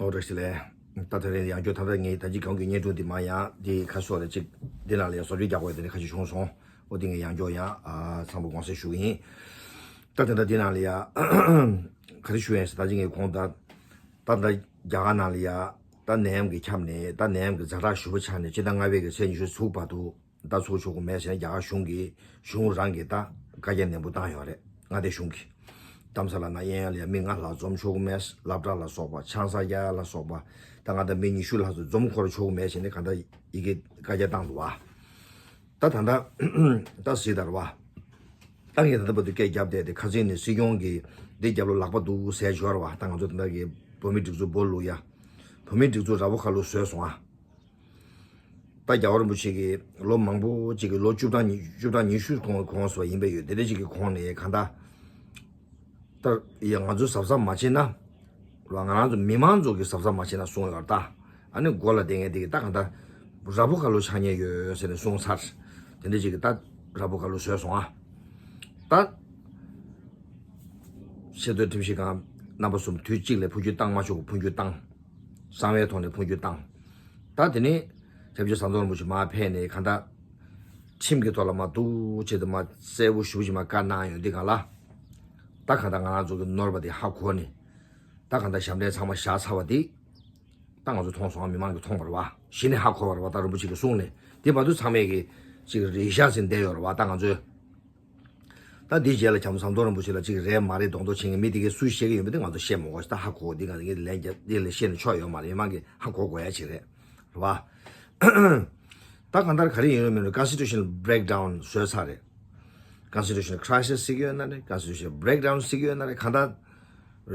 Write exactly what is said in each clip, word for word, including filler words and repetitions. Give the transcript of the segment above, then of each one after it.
ཨོ་བཀྲ་ཤིས་བདེ་ལེགས། ད་ད་རེས་ཡང་བསྐྱར་ད་ལྟ་ངས་ད་ཅི་གང་གི་བརྙན་ཐུང་འདི་མ་ཡང་འདི་ཁ་ཤོར་རེ་ཅིག་འདི་ནང་ལ་ཡང་བཟོ་བཅོས་རྒྱག་དགོས་དེ་འདྲ་ཁ་ཤས་བྱུང་སོང་། ཨོ་འདི་ངས་ཡང་བསྐྱར་ཡང་ཨ་ཚང་མ་དགོངས་སེལ་ཞུ་གི་ཡིན། ད་དེ་འདྲ་འདི་ནང་ལ་ཡང་ག་རེ་ཞུ་ཡིན་ཟེར་ད་ཅི་ངས་གོང་ད་ད་ད་རྒྱ་གར་ནང་ལ་ཡང་ད་ནད་ཡམས་ཀྱི་ཁྱབ་ནས་ད་ནད་ཡམས་ཀྱི་ཛ་དྲག་ཞེ་པོ་ཆགས་ནས་སྤྱི་ཟླ་ལྔ་པའི་གི་ཚེས་ཉི་ཤུ་ཚུགས་བར་དུ། ད་ཚུགས་ཆོག་གི་མེད་ཟེར་ནས་རྒྱ་གར་གཞུང་གིས་གཞུང་རང་གིས་ད་བཀའ་རྒྱ་ནན་པོ་བཏང་ཡོད་རེད། མངའ་སྡེ་གཞུང་གིས་རྡ་ས་ལ་ན་གཡས་གཡོན་ལ་ཡ་མི་ལྔ་ལྷག་འཛོམས་ཆོག་གི་མེད། སློབ་གྲྭ་ལ་སོགས་པ་ཆང་ས་རྒྱག་ཡ་ལ་སོགས་པ་ད་ང་ད་མི་ཉི་ཤུ་ལྷག་ཙམ་འཛོམས་འཁོར་ཆོག་གི་མེད་ཟེར་ནས་གང་ལྟར་ཡི་གེ་བཀའ་རྒྱ་བཏང་འདུག་བ། ད་ད་ད་ད་གཟིགས་དང་རེད་བ། ད་ངས་ད་ལྟ་བར་དུ་སྐད་རྒྱབ་བསྡད་དེ་ཁ་སང་ནས་སྲིད་སྐྱོང་གིས་འདི་རྒྱབ་ལོགས་ལག་པ་འདུག་ཟེར་ཞོར་བ། ད་ང་ཚོ་ད་ལྟ་གི་བོད་མི་སྒྲིག་འཛུགས་སྦོ་ལུག་ཡ། བོད་མི་སྒྲིག་འཛུགས་ར་བོ་ཁ་ལུ་བཟོས་སོང་ཨ། ད་རྒྱལ་བ་རིན་པོ་ཆེ་གིས་ལོ་མང་པོ་ཅིག་གི་ལོ་བཅུ་གྲངས་ཉི་བཅུ་གྲངས་ཉི་ཤུ་གོང་གོང་སོ་ཡིན་པ་ཡོད། དེ་འདྲ་ཅིག་གི་གོང་ནས་གང་ལྟར་ད་ཡ་ང་ཚོ་གཟབ་གཟབ་མ་བྱས་ན་ར་ང་རང་ཚོ་མི་མང་ཚོ་གིས་གཟབ་གཟབ་མ་བྱས་ན་གསུངས་ཡོད་ད། ཨ་ནི་མགོ་ལ་བསྡད་མཁན་དེ་གིས་ད་གང་ལྟར་ར་བོ་ཁ་ལུ་ཆགས་ཉེན་ཡོད་ཟེར་ནས་གསུངས་ཚར། དེ་འདྲ་ཅིག་གི་ད་ར་བོ་ཁ་ལུ་བཟོས་སོང་ཨ། ད་ཆེས་མཐོའི་ཁྲིམས་ཞིབ་ཁང་རྣམ་པ་གསུམ་དུས་གཅིག་ལ་འཕོ་འགྱུར་བཏང་མ་ཆོག་གི་འཕོ་འགྱུར་བཏང་། གསང་བའི་ཐོག་ནས་འཕོ་འགྱུར་བཏང་། ད་དེ་ནས་སྐྱབས་རྗེ་ཟམ་གདོང་རིན་པོ་ཆེ་མར་ཕེབས་ནས་གང་ལྟར་ཁྲིམས་ཀྱི་ཐོག་ལ་མར་འདུག་བྱས་ཏེ་མར་གསལ་པོ་ཞེ་པོ་ཅིག་མར་བཀའ་གནང་ཡོང་དུས་སྒང་ལ། ད་གང་ལྟར་ང་རང་ཚོ་གི་ནོར་བ་དེ་ཧ་གོ་ནས། ད་གང་ལྟར་ཞབས་འདྲེན་ཚང་མ་བཞག་ཚར་བ་དེ། ད་ང་ཚོ་མཐོང་སོང་། མི་མང་གིས་མཐོང་བ་རེད་བ། གཞི་ནས་ཧ་གོ་བ་རེད་བ། ད་རིན་པོ་ཆེ་གིས་གསུངས་ནས་དེ་བར་དུ་ཚང་མས་ཀྱི་ཅིག་རེ་བཞག་ཟིན་བསྡད་ཡོད་རེད་བ། ད་ང་ཚོས། ད་འདིའི་རྗེས་ལ་བྱམས་ཟམ་གདོང་རིན་པོ་ཆེ་ལ་ཅིག་རེད་མ་རེད་མདོག་མདོག་བྱེད་མཁན་མི་དེ་གས་སུས་བཤད་ཀྱི་ཡོད་མེད་དེ་ང་ཚོ་བཤད་མི་དགོས། ད་ཧ་གོ་འདི་ང་ཚོ་ངས་ལན་རྒྱབ་འདི་ལ་བཤད་ནས་ཆོག་ཡོད་མ་རེད། མི་མང་གིས་ཧ་གོ་དགོས་ཡ་ཅིག་རེད། རེད་བ། ད་གང་ལྟར་ག་རེ་ཡིན་རུང་མིན་རུང་constitutional breakdown བཟོས་ཚར་རེད། Constitutional crisis ཟེར་གྱི་ཡོད་ན་རེད། Constitutional breakdown ཟེར་གྱི་ཡོད་ན་རེད། གང་ལྟར་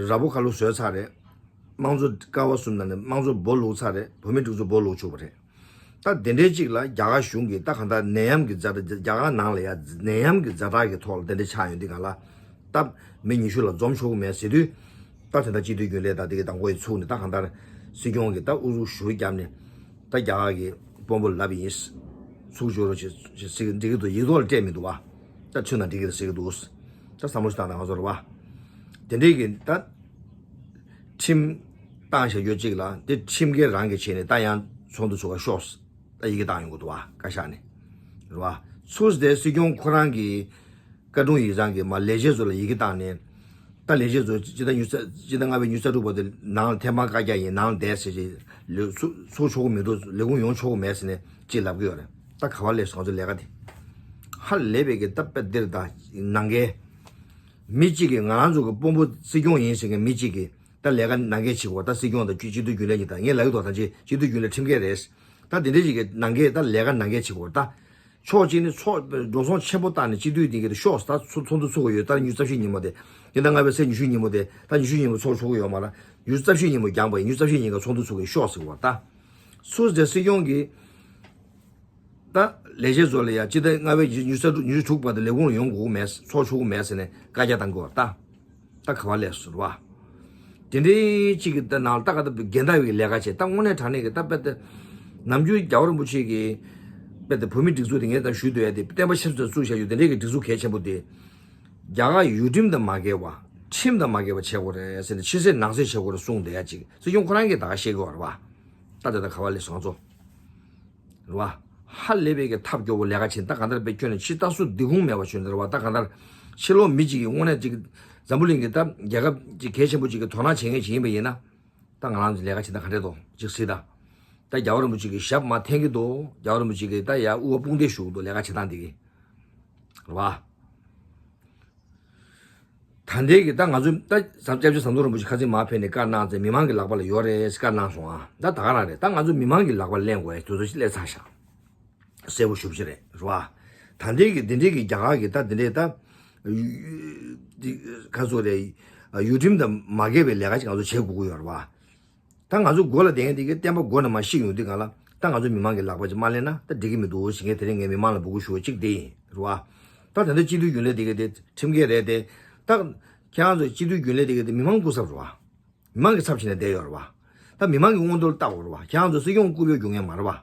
ར་བོ་ཁ་ལུ་བཟོས་ཚར་རེད། དམངས་གཙོ་ཀ་བ་གསུམ་ནང་ནས་དམངས་གཙོ་སྦོ་ལུག་ཚར་རེད། བོད་མི་སྒྲིག་འཛུགས་སྦོ་ལུག་བཅུག་པ་རེད། ད་དེ་འདྲའི་གཅིག་ལ་རྒྱ་གར་གཞུང་གིས་ད་གང་ལྟར་ནད་ཡམས་ཀྱི་ཛ་དྲག་རྒྱ་གར་ནང་ལ་ཡ་ནད་ཡམས་ཀྱི་ཛ་དྲག་གི་ཐོག་ལ་དེ་འདྲ་ཆགས་ཡོང་དུས་སྒང་ལ། ད་མི་ཉི་ཤུ་ལ་འཛོམས་ཆོག་གི་མེད་ཟེར་དུས། ད་དེ་འདྲ་སྤྱི་འཐུས་རྒྱུན་ལས་དང་དེ་གི་དང་པོ་ཡི་ཚུགས་ནས་ད་གང་ལྟར་སྲིད་སྐྱོང་གིས་ད་ཨུ་ཚུགས་ཞུ་བརྒྱབ་ནས་ད་རྒྱ་གར་གྱི་དཔོན་པོ་ལབ་ཡིན། ཚུགས་ཞུ་རོགས་བྱེད་ཟེར་གི་འགྲིག་གི་འདུག་ཡིག་ཐོག་ལ་སྤྲད་མི་འདུག་བ། ད་ཚུལ་ན་འགྲིག་གི་རེད་ཟེར་གི་འདུག་ད་བསམ་བློ་ཞིག་བཏང་ན་ང་ཚོ་རེད་བ། དེ་འདྲའི་གི་ད་ཁྲིམས་བཏང་བཞག་རྒྱུ་གཅིག་ལ་དེ་ཁྲིམས་འགལ་རང་གིས་བྱས་ནས་ད་ཡང་ཚོགས་འདུ་ཚུགས་ཀ་ཤོག་ད་ཡི་གེ་བཏང་ཡོང་གི་འདུག་བ། བཀའ་ཤག་ནས་རེད་བ། ཚུགས་དེ་སྲིད་སྐྱོང་ཁོ་རང་གི་བཀའ་དྲུང་ཡིག་ཚང་གི་མ་ལས་བྱེད་ཚོ་ལ་ཡི་གེ་བཏང་ནས། ད་ལས་བྱེད་ཚོ་སྤྱི་ཟླ་ཉི་ཤུ་རྩ་སྤྱི་ཟླ་ལྔ་པའི་ཉི་ཤུ་རྩ་དྲུག་བར་དུ་ནང་ལ་ཐེངས་མང་བཀའ་རྒྱ་ཡིན། ནང་ལ་བསྡད་ཟེར་ཅིག་ལས་ཚུགས་ཚུགས་ཆོག་གི་མི་འདུག་ལས་ཁུངས་ཡོང་ཆོག་གི་མེད་ཟེར་ནས་ཅིག་ལབ་གི་ཡོད་རེད། ད་ག་བ་ལས་སོང་ང་ཚོ་ལས་ཀ་དེ་ཧ་ལས་པའི་གི་ད་དཔེ་འདིར་ད་ནང་འགལ། མི་གཅིག་གིས་ང་རང་ཚོ་གི་དཔོན་པོ་སྲིད་སྐྱོང་ཡིན་ཟེར་མཁན་མི་གཅིག་གིས་ད་ལས་ཀ་ནང་འགལ་བྱེད་དགོས། ད་སྲིད་སྐྱོང་དང་སྤྱི་སྤྱི་འཐུས་རྒྱུན་ལས་གཉིས་ད་ངས་ལབ་ཀྱི་འདུག་ད་ཅི་སྤྱི་འཐུས་རྒྱུན་ལས་ཁྲིམས་འགལ་རེད། ད་དེ་འདྲ་ཞིག་གི་ནང་འགལ་ད་ལས་ཀ་ནང་འགལ་བྱེད་དགོས་ད། ཕྱོགས་གཅིག་ནས་ཚོགས་འགྲོ་སོང་ཆེན་པོ་བཏང་ནས་སྤྱི་འཐུས་དེ་གའི་ཤོག་ད་ཚོགས་ཚོགས་འདུ་ཚུགས་ཀྱི་ཡོད། ད་ཉི་ཤུ་རྩ་བཞི་ཉིན་མོ་དེ་ཉིན་ཟླ་ལྔ་པའི་ཚེས་ཉི་ཤུ་ཉིན་མོ་དེ་ད་ཉི་ཤུ་ཉིན་མོ་ཚོགས་ཆོག་གི་ཡོད་མ་རེད། ཉི་ཤུ་རྩ་བཞི་ཉིན་མོ་འགྱངས་པ་ཡིན། ཉི་ཤུ་རྩ་བཞི་ཉིན་ག་ཚོགས་འདུ་ཚུགས་ཀྱི་ཤོག་ཟེར་བ་ད། སུ་དེ་སྲིད་སྐྱོང་གིས་ད་ལས་བྱེད་ཚོ་ལ་ཡ་སྤྱི་ཟླ་ལྔ་པའི་ཉི་ཤུ་རྩ་དྲུག་ཉི་ཤུ་དྲུག་བར་དུ་ལས་ཁུངས་ལ་ཡོང་དགོས་མེད། ཚོགས་ཆོག་གི་མེད་ཟེར་ནས་བཀའ་རྒྱ་བཏང་གི་ཡོད་རེད་ད། ད་ག་བ་ལས་ཟེར་བ། དེ་འདྲའི་གཅིག་གི་ད་ནང་ལ་ད་ག་ད་འགལ་ཟླ་བའི་ལས་ཀ་བྱེད། ད་དངོས་གནས་དྲང་གནས་ཀྱི་ད་དཔེ་ད་ནམ་རྒྱུན་རྒྱལ་བ་རིན་པོ་ཆེ་གིས་དཔེ་ད་བོད་མི་སྒྲིག་འཛུགས་དེ་ངས་ད་ཞུས་འདུག་ཡ་དེ་བསྟན་པ་ཆབ་སྲིད་བཙུགས་བཞག་ཡོད། དེ་འདྲའི་གི་སྒྲིག་འཛུགས་གལ་ཆེན་པོ་དེ་རྒྱ་གར་ཡུལ་ཁྲིམས་དང་མ་འགལ་བ་ཁྲིམས་དང་མ་འགལ་བ་བྱེད་དགོས་རེད་ཟེར་ནས་ཕྱི་གསལ་ནང་གསལ་བྱེད་དགོས་རེད་གསུངས་བསྡད་ཡ་ཅིག་སྲིད་སྐྱོང་ཁོ་རང་གིས་ད་ག་བཤད་གི་ཡོད་རེད་བ། ད་དེ་ད་ག་བ་ལས་སོང་ཚོ། རེད་བ། ཧ་ལས་པའི་གི་ཐབས་སྐྱོ་བོ་ལས་ཀ་བྱེད། ད་གང་ལྟར་དཔེ་ཁྱོན་ནས་ཕྱི་ལྟ་སུ་འདི་ཁུངས་མེད་པ་ཞུ་འདི་རེད་བ། ད་གང་ལྟར་ཕྱི་ལོགས་མི་གཅིག་གིས་དངོས་གནས་གཅིག་འཛམ་བུ་གླིང་གི་ད་རྒྱལ་ཁབ་གཅིག་གལ་ཆེན་པོ་གཅིག་གི་དོ་སྣང་བྱེད་མཁན་ཞིག་ཡིན་པ་ཡིན་ན། ད་ང་རང་ཚོ་ལས་ཀ་བྱེད་སྟངས་ག་འདྲས་འདུག་གཅིག་གཟིགས་དང་། ད་རྒྱལ་བ་རིན་པོ་ཆེ་གི་ཞབས་མར་འཐེན་གྱི་འདུག་རྒྱལ་བ་རིན་པོ་ཆེ་གི་ད་ཡར་དབུ་བ་དཔུང་འདེགས་ཞུ་གི་འདུག་ལས་ཀ་བྱེད་སྟངས་འདི་གི། རེད་བ། ད་ལྟའི་གི་ད་ང་ཚོ་ད་ཟམ་སྐྱབས་རྗེ་ཟམ་གདོང་རིན་པོ་ཆེ་ཁ་སང་མར་ཕེབས་ནས་བཀའ་གནང་ཚེ་མི་མང་གི་ལག་པ་ལ་ཡོད་རེད་བཀའ་གནང་སོང་ཨ། ད་ད་ག་རང་རེད། ད་ང་ཚོ་མི་མང་གི་ལག་པ་ལ་ལེན་དགོས་ཡ་དུས་ཚོད་ཅིག་སླེབས་ཚར་ཤག་གསལ་པོ་ཞུ་བྱེད་རེད་རེད་བ། ད་ལྟའི་གི་འདི་འདྲའི་གི་རྒྱ་གར་གི་ད་འདི་འདྲའི་ད་ཁ་སོ་རེད། ཡུལ་ཁྲིམས་དང་མ་འགལ་བའི་ལས་ཀ་ཅིག་ང་ཚོ་བྱེད་དགོས་ཀྱི་ཡོད་རེད་བ། ད་ང་ཚོ་མགོ་ལ་བསྡད་མཁན་དེ་གའི་བསྟན་པ་མགོ་ནས་མར་བཤིག་ཡོང་དུས་གང་ལ་ད་ང་ཚོ་མི་མང་གི་ལག་པ་ཅིག་མ་ལེན་ན་ད་འགྲིག་གི་མི་འདུག་ཞེས་ངས་དེ་རིང་ངས་མི་མང་ལ་འབོད་སྐུལ་ཞུ་བ་གཅིག་དེ་ཡིན་རེད་བ། ད་ད་ལྟ་སྤྱི་འཐུས་རྒྱུན་ལས་དེ་གའི་དེ་ཁྲིམས་འགལ་རེད་དེ། ད་ཁྱེད་རང་ཚོ་སྤྱི་འཐུས་རྒྱུན་ལས་དེ་གའི་དེ་མི་མང་སྐུ་ཚབ་རེད་བ། མི་མང་གི་ཚབ་བྱས་ནས་བསྡད་ཡོད་རེད་བ། ད་མི་མང་གི་མངོན་འདོད་ལ་བལྟ་དགོས་རེད་བ། ཁྱེད་རང་ཚོ་སྲིད་སྐྱོང་རྐུབ་གཡོག་རྒྱུག་མཁན་མ་རེད་བ། རེད་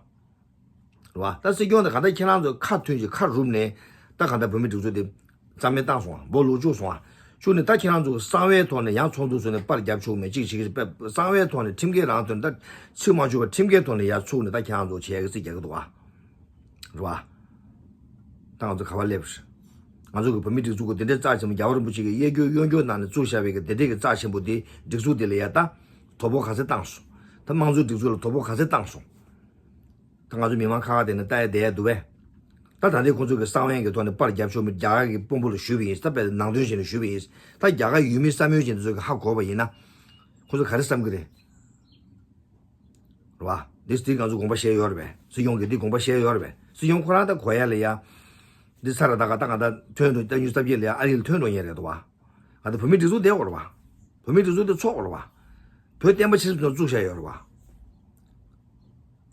བ། ད་སྲིད་སྐྱོང་དང་གང་ལྟར་ཁྱེད་རང་ཚོ་ཁ་མཐུན་གྱིས་ཁ་རུབ་ནས་ད་གང་ལྟར་བོད་མི་སྒྲིག་འཛུགས་དེ་རྩ་མེད་བཏང་སོང་བ། སྦོ་ལུག་བཅུག་སོང་བ། བཅུག་ནས། ད་ཁྱེད་རང་ཚོ་གསང་བའི་ཐོག་ནས་ཡང་ཚོགས་འདུ་ཚོགས་ནས་པར་རྒྱབ་ཆོག་མེད་ཅིག་བྱེད་ཀྱི་རེད། གསང་བའི་ཐོག་ནས་ཁྲིམས་འགལ་རང་དོན། ད་ཚིག་མ་བཅུག་པར་ཁྲིམས་འགལ་ཐོག་ནས་ཡར་ཚུགས་ནས་ད་ཁྱེད་རང་ཚོ་བྱེད་ཡག་གི་རྩིས་རྒྱག་གི་འདུག་བ། རེད་བ། ད་ང་ཚོ་ག་བ་སླེབས་རེད། ང་ཚོ་གི་བོད་མི་སྒྲིག་འཛུགས་ཀྱི་དེ་འདྲའི་རྩ་ཆེན་པོ། རྒྱལ་བ་རིན་པོ་ཆེ་གིས་གཡས་བསྐྱོད་གཡོན་བསྐྱོད་གནང་ནས་བཙུགས་བཞག་པའི་གི་དེ་འདྲའི་གི་རྩ་ཆེན་པོ་དེ། སྒྲིག་འཛུགས་དེ་ལ་ཡ་ད་དོ་ཕོག་ག་ཚད་བཏང་སོང་། ད་དམངས་གཙོའི་སྒྲིག་འཛུགས་ལ་དོ་ཕོག་ག་ཚད་བཏང་སོང་། ད་ང་ཚོ་མི་མང་ཁ་ཁ་དེ་ནས་ལྟ་ཡ་བསྡད་ཡ་འདུག་བས། ད་ད་ལྟའི་ཁོང་ཚོ་གི་གསང་བའི་གི་ཐོག་ནས་པར་རྒྱབ་ཆོག་མེད། རྒྱ་གར་གི་དཔོན་པོ་ལ་ཞུས་པ་ཡིན། ད་དཔེ་ནང་དོན་བྱས་ནས་ཞུས་པ་ཡིན། ད་རྒྱ་གར་ཡུལ་མི་བསམ་ཡུལ་ཅན་དེ་ཚོ་གི་ཧ་གོ་བ་ཡིན་ན། ཁོང་ཚོ་ག་རེ་བསམ་གི་རེད། རེད་བ། འདི་འདི་ང་ཚོ་དགོངས་པ་བཞེས་ཡོད་རེད་པས། སྲིད་སྐྱོང་གིས་འདི་དགོངས་པ་བཞེས་ཡོད་རེད་པས། སྲིད་སྐྱོང་ཁོ་རང་ད་གོ་ཡ་ལ་ཡ། འདི་ས་ར་ད་ག་ད་ག་ད་ཐོན་འགྲོ། ད་ཉུ་སྟབས་ཀྱི་ལ་ཡ་ཨ་རི་ལ་ཐོན་འགྲོ་ཉེ་རེད་དོ་བ། ང་ད་བོད་མི་སྒྲིག་འཛུགས་བསྡད་ཡོད་རེད་བ། བོད་མི་སྒྲིག་འཛུགས་དེ་ཚོགས་རེད་བ། བོད་བསྟན་པ་ཆེ་སུ་ཚོགས་བཙུགས་བཞག་ཡོད་རེད་བ།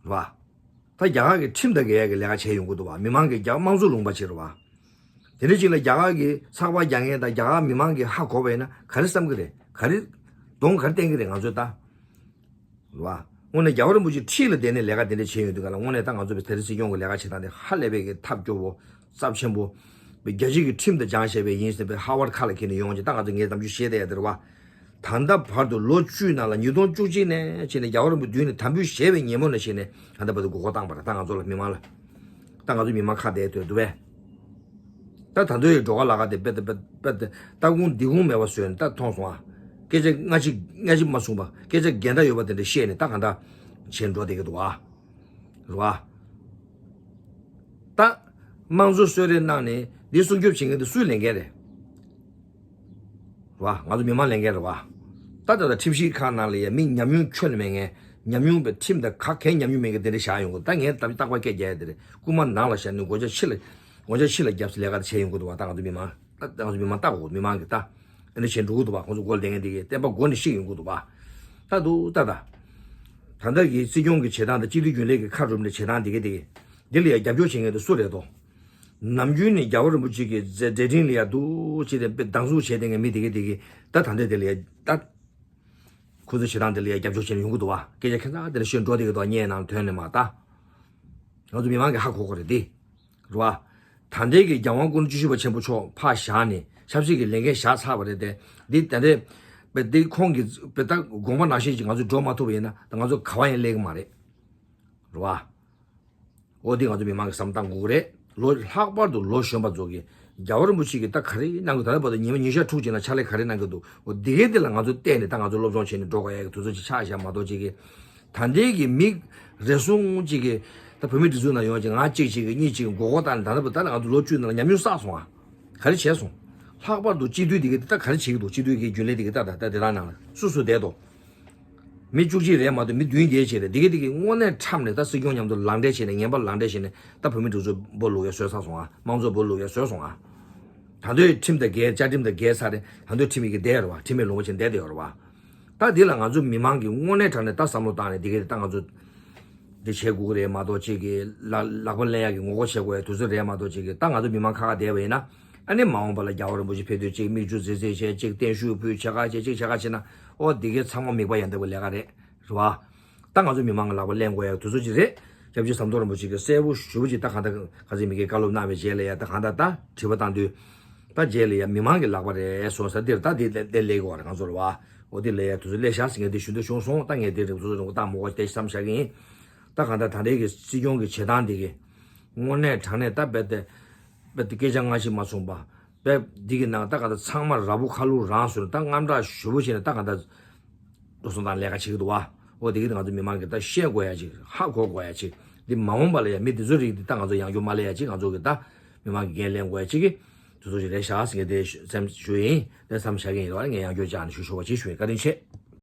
རེད་བ། ད་རྒྱ་གར་གྱི་ཁྲིམས་དང་འགལ་ཡ་གི་ལས་ཀ་བྱས་ཡོང་གི་འདུག་བ། མི་མང་གི་རྒྱ་དམངས་གཙོ་ལུང་པ་བྱེད་རེད་བ། དེ་འདྲ་ཅིག་ལ་རྒྱ་གར་གྱི་ཚགས་པར་རྒྱག་མཁན་དང་རྒྱ་གར་མི་མང་གིས་ཧ་གོ་བ་ཡིན་ན་ག་རེ་བསམ་གི་རེད། ག་རེ་གདོང་ག་རེ་བསྟན་གི་རེད་ང་ཚོས་ད། རེད་བ། དངོས་གནས་རྒྱལ་བ་རིན་པོ་ཆེ་འཁྲིས་ལ་བསྡད་ནས་ལས་ཀ་དེ་འདྲ་བྱས་ཡོང་དུས་ག་ལ། དངོས་གནས་ད་ང་ཚོ་བོད་ད་རེས་སྲིད་སྐྱོང་གི་ལས་ཀ་བྱེད་སྟངས་དེ་ཧ་ལས་པའི་གི་ཐབས་སྐྱོ་བོ། ཚབས་ཆེན་པོ། བའི་རྒྱལ་སྤྱི་གི་ཁྲིམས་དང་སྦྱངས་བྱས་པའི་ཡིན་ཟེར་བའི་ཧ་ཝར་ཁ་ལ་འཁྱེར་ནས་ཡོང་ཅིག་ད་ང་ཚོ་ངས་ནམ་རྒྱུན་བཤད་བསྡད་ཡ་དེ་རེད་བ། ད་ལྟ་བར་དུ་ལོ་བཅུའི་ནང་ལ། ཉིས་སྟོང་བཅུ་གཅིག་ནས་བྱས་ནས། རྒྱལ་བ་རིན་པོ་མདུན་ནས་དམ་འབུལ་བཞེས་པའི་ཉིན་མོ་ནས་བྱས་ནས་ད་ལྟ་བར་དུ་མགོ་སྐོར་བཏང་བ་རེད། ད་ང་ཚོ་ལ་མི་མང་ལ། ད་ང་ཚོ་མི་མང་ཁ་བསྡད་སྡོད་འདུག་བས། ད་ད་དུང་ཡང་འགྲོ་ག་ལ་ག་དེ་དཔེ་དེ་དཔེ་དཔེ་དེ་ད་གུང་འདི་གུང་མེད་པ་བཟོས་ནས་ད་མཐོང་སོང་ཨ། སྐད་ཆ་སྔ་ཕྱི་སྔ་ཕྱི་མ་གསུངས་པ། སྐད་ཆ་འགལ་ཟླ་ཡོད་པ་དེ་འདྲ་བཤད་ནས་ད་གང་ལྟར་བྱས་འགྲོ་བསྡད་ཀྱི་འདུག་ཨ། རེད་བ། ད་དམངས་གཙོ་གསོལ་རས་གནང་ནས་འདི་སྲུང་སྐྱོབ་བྱེད་མཁན་དེ་སུའི་ལས་འགན་རེད། རེད་བ། ང་ཚོ་མི་མང་ལས་འགན་རེད་བ། ད་ད་ལྟ་ཁྲིམས་ཞིབ་ཁང་ནང་ལ་ཡ་མི་ཉམས་མྱོང་ཁྱོན་ནས་མེད་མཁན། ཉམས་མྱོང་བའི་ཁྲིམས་དང་ག་གའི་ཉམས་མྱོང་མེད་མཁན་དེ་འདྲ་བཞག་ཡོང་གི། ད་ངས་ད་རྟག་པར་སྐད་རྒྱག་ཡ་དེ་རེད། རྐུན་མ་ནང་ལ་བཞག་ནས་སྒོ་ལྕགས་ཕྱི་ལ། སྒོ་ལྕགས་ཕྱི་ལ་བརྒྱབ་ཟེར་ལས་ཀ་དེ་བྱས་ཡོང་གི་འདུག་བ། ད་ང་ཚོ་མི་མང་ད་ད་ང་ཚོ་མི་མང་ལྟ་དགོས། མི་མང་གིས་ད་ཨ་ནི་བྱས་འགྲོ་གི་འདུག་བ། ཁོང་ཚོ་སྒོ་ལ་བསྡད་མཁན་དེ་གིས་བསྟན་པ་སྒོ་ནས་བཤིག་ཡོང་གི་འདུག་བ། ད་འདུག་ད་ད། ད་ལྟ་གི་སྲིད་སྐྱོང་གི་བྱེད་སྟངས་དང་སྤྱི་འཐུས་རྒྱུན་ལས་ཀྱི་ཁ་རུབ་ནས་བྱེད་སྟངས་དེ་གི་དེ་གི་འདི་ལ་ཡ་རྒྱབ་སྐྱོར་བྱེད་མཁན་དེ་སུ་རེད་དོ། ནམ་རྒྱུན་ནས་རྒྱལ་བ་རིན་པོ་ཆེ་གི་མཛད་འཕྲིན་ལ་ཡ་འདུག་ཅེས་དེ་དཔེ་སྡང་ཟུག་བྱས་བསྡད་མཁན་མི་དེ་གི་དེ་གི་ད་ད་ལྟ་དེ་ལ་ཡ་ད། ཁོ་ཚོའི་བྱེད་སྟངས་དེ་ལ་ཡ་རྒྱབ་སྐྱོར་བྱས་ནས་ཡོང་གི་འདུག་བ། སྐད་ཆ་ཁྱད་མཚར་དེ་འདྲ་ཤོད་འགྲོ་བསྡད་ཀྱི་འདུག་བ། བརྙན་ནང་ཐོན་ནས་མ་ད། ང་ཚོ་མི་མང་གིས་ཧ་གོ་གི་རེད་དེ། རེད་བ། ད་ལྟའི་གི་རྒྱལ་དབང་སྐུ་ཕྲེང་བཅུ་བཞི་པ་ཆེན་པོ་མཆོག་ཕར་བཞག་ནས་ཆབ་སྲིད་ཀྱི་ལས་འགན་བཞག་ཚར་བ་རེད་དེ། འདི་ད་ལྟའི་བེ་འདི་ཁོང་གི་བེ་ད་དགོངས་པ་ནང་བཞིན་ཅིག་ང་ཚོ་འགྲོ་མ་ཐུབ་པ་ཡིན་ན་ད་ང་ཚོ་ག་བ་ཡང་སླེབས་ཀྱི་མ་རེད། རེད་བ། འོ་འདི་ང་ཚོ་མི་མང་གི་བསམ་བཏང་དགོས་ཀྱི་རེད། ལོ་ལྷག་པར་དུ་ལོ་གཞོན་པ་ཚོ་གིས་རྒྱལ་བ་རིན་པོ་ཆེ་གིས་ད་ག་རེ་གནང་གི། ད་ལྟ་བར་དུ་ཉི་མ་ཉི་ཤུ་རྩ་དྲུག་ཅིག་ནང་ཕྱག་ལས་ག་རེ་གནང་གི་འདུག་འོ་འདི་གའི་འདི་ལ་ང་ཚོ་བལྟས་ནས་ད་ང་ཚོ་སློབ་སྦྱོང་བྱས་ནས་འགྲོ་དགོས་ཡ་གི་དུས་ཚོད་ཅིག་ཆགས་བཞག་མ་གཏོགས་ཅིག་གིས། ད་ལྟའི་གི་མི་རེ་ཟུང་ཅིག་གིས་ད་བོད་མི་སྒྲིག་འཛུགས་ནང་ཡོང་ཅིག་ང་གཅིག་ཅིག་གིས་གཉིས་ཅིག་མགོ་སྐོར་བཏང་ནས། ད་ལྟ་བར་ད་ལ་ང་ཚོ་ལོ་བཅུ་ནང་ལ་ཉམས་མྱོང་བསགས་སོང་ཨ། ག་རེ་བྱས་སོང་། ལྷག་པར་དུ་སྤྱི་འཐུས་འདི་གིས་ད་ག་རེ་བྱེད་ཀྱི་འདུག་སྤྱི་འཐུས་ཀྱི་རྒྱུན་ལས་འདི་གིས་ད་ད་ད་དེ་དག་ནང་ལ་སུ་སུ་བསྡད་དོ། མི་བཅུ་གཅིག་རེད་མ་གཏོགས་མི་བདུན་བརྒྱད་ཅིག་རེད། འདི་གི་འདི་གི་དངོས་གནས་འཁྲམ་ནས་ད་སྲིད་སྐྱོང་མཉམ་དུ་ལག་འབྲེལ་བྱས་ནས། ངན་པ་ལག་འབྲེལ་བྱས་ནས་ད་བོད་མི་སྒྲིག་འཛུགས་སྦོ་ལུག་ཡ་བཟོས་ཚར་སོང་ཨ། དམངས་གཙོ་སྦོ་ལུག་ཡ་བཟོས་སོང་ཨ། ད་དུང་ཁྲིམས་དང་འགལ། བཅའ་ཁྲིམས་དང་འགལ་ཚར་རེད། ད་དུང་ཁྲིམས་ཡི་གེ་བསྡད་རེད་བ། ཁྲིམས་མེད་ལུང་པ་བྱས་བསྡད་དེ་ཡོད་རེད་བ། ད་འདི་ལ་ང་ཚོ་མི་མང་གིས་དངོས་གནས་དྲང་གནས་ད་བསམ་བློ་བཏང་ནས་འདི་གི་ད་ང་ཚོ་འདི་བྱེད་དགོས་ཀྱི་རེད་མ་གཏོགས་ཅིག་གི་ལག་ལག་པ་ལེན་ཡག་གི་ངོ་རྒོལ་བྱེད་དགོས་ཡ་དུས་ཚོད་རེད་མ་གཏོགས་ཅིག་གི། ད་ང་ཚོ་མི་མང་ཁ་ཁ་བསྡད་པ་ཡིན་ན། ཨ་ནི་མ་འོངས་པ་ལ་རྒྱལ་བ་རིན་པོ་ཆེ་ཕེབས་དུས་ཅིག་མིག་ཆུ་རྫི་རྫི་བྱས། ཅིག་བརྟན་བཞུགས་ཕུལ། ཆེ་ཁ་བྱས། ཅིག་ཆེ་ཁ་བྱས་ན། ཨོ་འདི་གའི་ཚང་མ་མིད་པ་ཡོང་བསྡད་པའི་ལས་ཀ་རེད། རེད་བ། ད་ང་ཚོ་མི་མང་གི་ལག་པ་ལེན་དགོས་ཡ་དུས་ཚོད་ཅིག་རེད། སྐྱབས་རྗེ་ཟམ་གདོང་རིན་པོ་ཆེ་གིས་གསལ་པོ་ཞེ་པོ་ཅིག་ད་གང་ལྟར་ཁ་སང་མི་གིས་བཀའ་སློབ་གནང་བའི་རྗེས་ལ་ཡ་ད་གང་ལྟར་ད་དྲི་བ་བཏང་དུས། ད་རྗེས་ལ་ཡ་མི་མང་གི་ལག་པ་རེད་སོང་ས་འདིར་ད་འདི་ལས་འདི་ལས་དགོས་པ་རེད། ང་ཚོ་རེད་བ། ཨོ་འདི་ལས་ཡ་དུས་ཚོད་སླེབས་ཤག་ཟེར་མཁན་འདི་ཞུ་འདོད་བྱུང་སོང་། ད་ངས་འདི་རིང་དུས་ཚོད་རིང་པོ་བཏང་མ་དགོས་དེ་བསམ་བཞག་གི་ཡིན། ད་གང་ལྟར་ད་ལྟའི་གི་སྲིད་སྐྱོང་གི་བྱེད་སྟངས་འདི་གི་དངོས་གནས་དྲང་གནས་ད་རྦད་དེ་རྦད་དེ་སྐད་ཆ་སྔ་ཕྱི་མ་གསུངས་པ། རྦད་འདི་གི་ནང་ད་ག་ད་ཚང་མ་ར་ཕུ་ཁ་ལུག་རང་བཟོས་ནས་ད་དངངས་སྐྲག་ཞེ་པོ་བྱས་ནས་ད་ག་ད་འགྲོ་སོང་དང་ལས་ཀ་བྱེད་ཀྱི་འདུག་བ། འོ་དེ་གི་ང་ཚོ་མི་མང་གིས་ད་ཤེས་དགོས་ཡ་ཅིག་ཧ་གོ་དགོས་ཡ་ཅིག་འདི་མ་འོངས་པ་ལ་ཡ་མི་འདི་ཚོ་རིགས་འདི་ད་ང་ཚོ་ཡང་བསྐྱར་མ་སླེབས་ཡ་ཅིག་ང་ཚོ་གི་ད་མི་མང་གི་འགན་ལེན་དགོས་ཡ་ཅིག་གི་དུས་ཚོད་ཅིག་རེད་ཤག་ཟེར་མཁན་དེ་སེམས་ཞུ་ཡིན། དེ་བསམ་བཞག་གི་ཡིན་རེད་བ། ངས་ཡང་བསྐྱར་བཅར་ནས་ཞུ་ཆོག་པ་ཅིག་ཞུ་ཡིན། བཀའ་དྲིན་ཆེ།